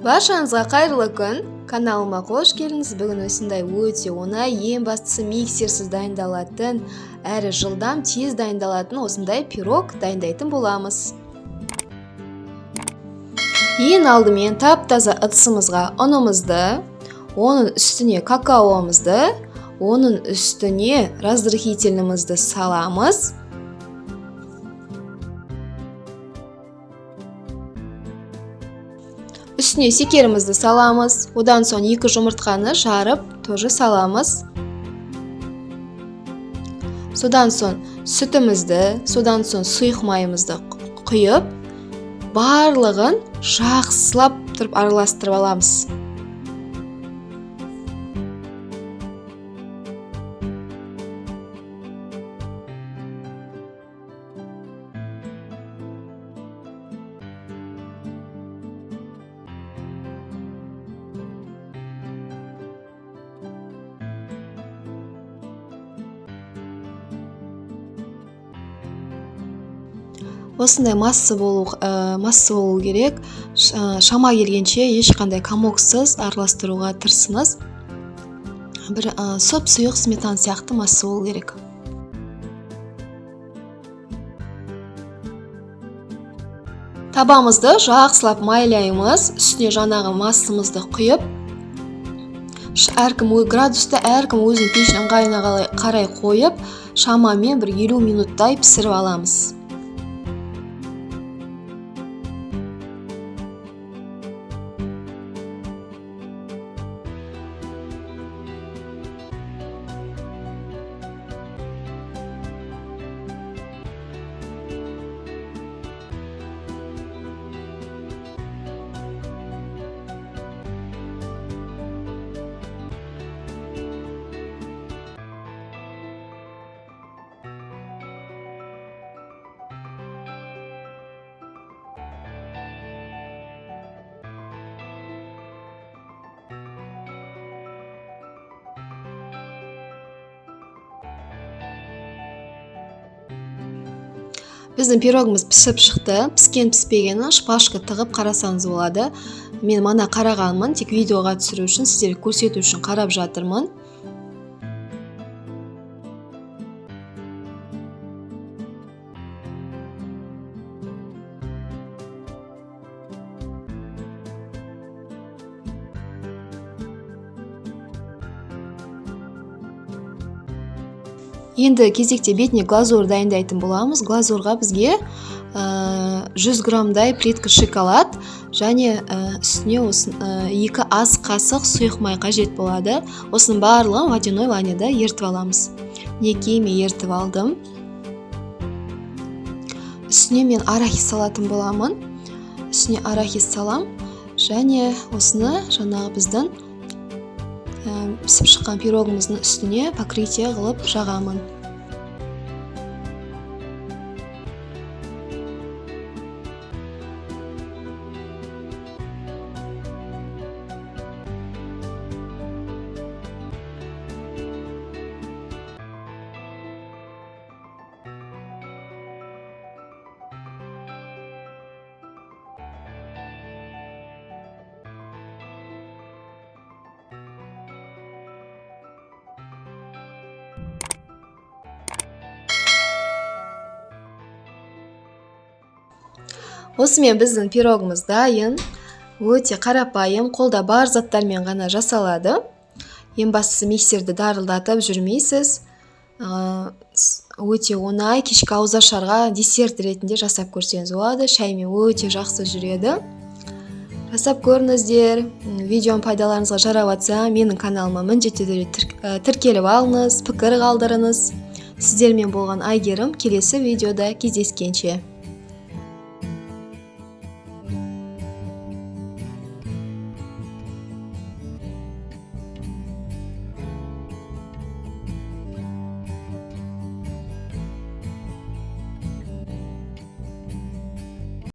Баршаңызға қайырлы күн. Каналыма қош келдіңіз. Бүгін осындай өте оңай, ең бастысы миксерсіз дайындалатын, әрі жылдам, тез дайындалатын осындай пирог дайындайтын боламыз. Ең алдымен тап-таза ыдысымызға ұнымызды, оның үстіне какаомызды, оның үстіне разрыхительімізді саламыз. Үстіне шекерімізді саламыз. Одан соң 2 жұмыртқаны жарып тоже саламыз. Содан соң сүтімізді, содан соң сұйық майымызды құйып, барлығын жақсылап тұрып араластырып аламыз. Осындай масса болу керек. Шама келгенше ешқандай комоксыз араластыруға тырысыңыз. Бір сұп-сұйық сметана сияқты масса болу керек. Табамызды жақсылап майлаймыз. Үстіне жаңағы массамызды құйып, әркім градусты әркім өзінің пешінің ыңғайына қарай қойып, шамамен бір 50 минуттай пісіріп аламыз. Біздің пирогымыз пісіп шықты. Піскен піспегенін шпажка тығып қарасаңыз болады. Мен мана қарағанмын, тек видеоға түсіру үшін, сіздерге көрсету үшін қарап жатырмын. Енді кезекте бетіне глазур дайындайтын боламыз. Глазурға бізге 100 граммдай плитка шоколад және үстіне 2 ас қасық сұйық май қажет болады. Осының барлығын водяной ваннада ертіп аламыз. Мінекей, мен ертіп алдым. Үстіне мен арахис салатын боламын. Үстіне арахис салам және осыны жаңағы біздің пісіп шыққан пирогымыздың үстіне покрытие қылып жағамын. Осымен біздің пирогымыз дайын. Өте қарапайым, қолда бар заттармен ғана жасалады. Ең бастысы миксерді дарылдатып жүрмейсіз. Өте оңай, кешкі ауызашарға десерт ретінде жасап көрсеңіз болады. Шаймен өте жақсы жүреді. Жасап көріңіздер. Видеом пайдаларыңызға жарап жатса, менің каналыма міндетті түрде тіркеліп алыңыз, пікір қалдырыңыз. Сіздермен болған Айгерім, келесі видеода кездескенше.